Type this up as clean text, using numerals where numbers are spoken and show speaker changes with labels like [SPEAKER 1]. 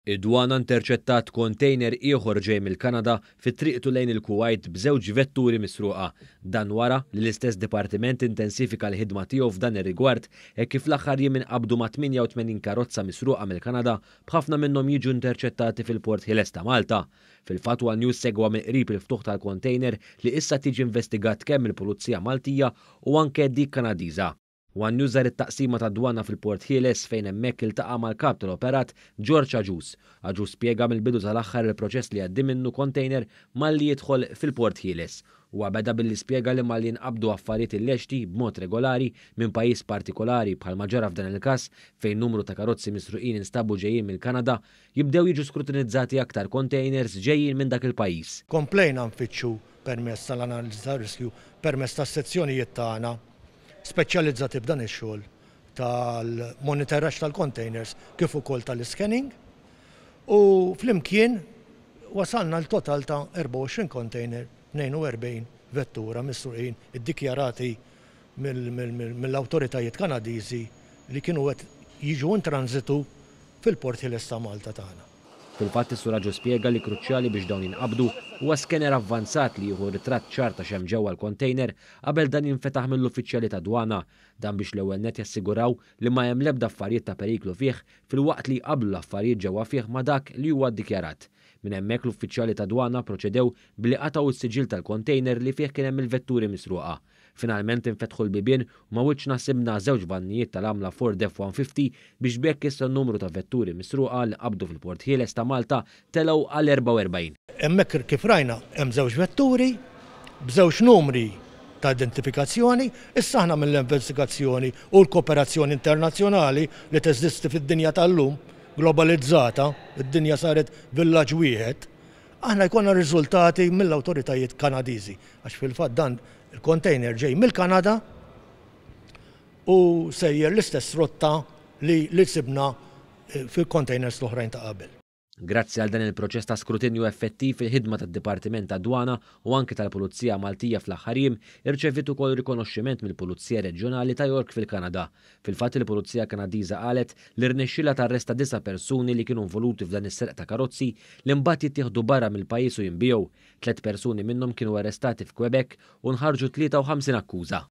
[SPEAKER 1] Id-Dwana interċettat kontejner ieħor ġej mill-Kanada fi triqtu lejn il-Kuwajt b'żewġ vetturi misruqa. Dan wara li l-istess dipartiment intensifika l-ħidma tiegħu f'dan ir-rigward hekk kif fl-aħħar jiem inqabdu ma' 88 karozza misruqa mill-Kanada b'ħafna minnhom jiġu interċettati fil-Port Ħieles ta' Malta. Fil-fatt one News segwa mill-qrib il-ftuħ tal-kontejner li issa qed jiġi investigat kemm mill-Pulizija Maltija u anke dik Kanadiża. One News żar it-taqsima tad-Dwana fil-Port Ħieles fejn hemmhekk iltaqa' mal-Kap tal-Operat George Agius. Agius spjega mill-bidu sal-aħħar il-proċess li jgħaddi minnu kontejner malli jidħol fil-Port Ħieles. Huwa beda billi spjega li malli jinqabdu affarijiet illeċti b'mod regolari minn pajjiż partikolari bħalma ġara f'dan il-każ fejn numru ta' karozzi misruqin instabu ġejjin mill-Kanada, jibdew jiġu skrutinizzati aktar kontejners ġejjin minn dak il-pajjiż.
[SPEAKER 2] Komplejna nfittxu permezz tal-analiżi tar-riskju, permezz tas-sezzjonijiet tagħna speċjalizzati f'dan ix-xogħol tal-monitoraġġ tal-containers kif ukoll tal-iscanning u flimkien wasalna l total ta' 24 container, 42 vettura misruqin iddikjarati mill-awtoritajiet Kanadiżi li kienu qed jiġu in transitu fil-Port Ħieles ta' Malta tagħna.
[SPEAKER 1] Fil-fatt is-Sur Agius spjega li kruċjali biex dawn jinqabdu huwa scanner avvanzat li jieħu ritratt ċar ta' x'hemm ġewwa l-kontejner qabel dan jinfetaħ mill-uffiċjali tad-dwana. Dan biex l-ewwel nett jassiguraw li ma hemm l-ebda affarijiet ta' periklu fih filwaqt li jqabblu l-affarijiet ġewwa fih ma' dak li huwa ddikjarat. Minn hemmhekk l-uffiċjali tad-dwana pproċedew billi qatgħu s-siġill tal-kontejner li fih kien hemm il-vetturi misruqa. Finalment infetħu l-bibien u ma' wiċċna sibna żewġ vannijiet tal-għamla Ford F-150 biex b'hekk issa n-numru ta' vetturi misruqa li nqabdu fil-Port Ħieles ta' Malta telgħu għal 44.
[SPEAKER 2] Hemmhekk kif rajna hemm żewġ vetturi b'żewġ numri ta' identifikazzjoni. Issa aħna mill-investigazzjoni u l-kooperazzjoni internazzjonali li teżisti fid-dinja tal-lum, globalizzata, id-dinja saret villaġġ wieħed, aħna jkollna riżultati mill-awtoritajiet Kanadiżi għax fil-fatt dan il-container ġej mill-Kanada u sejjer l-istess rotta li li sibna fil-containers l-oħrajn ta' qabel.
[SPEAKER 1] Grazzi għal dan il-proċess ta' skrutinju effettiv il-ħidma tad-Dipartiment tad-Dwana u anke tal-Pulizija Maltija fl-aħħar jiem irċeviet ukoll rikonoxximent mill-Pulizija Reġjonali ta' York fil-Kanada. Fil-fatt il-Pulizija Kanadiża qalet li rnexxielha tarresta disa' persuni li kienu involuti f'dan is-serq ta' karozzi li mbagħad jittieħdu barra mill-pajjiż u jinbiegħu. Tlett persuni minnhom kienu arrestati f'Quebec u nħarġu 53 akkuża.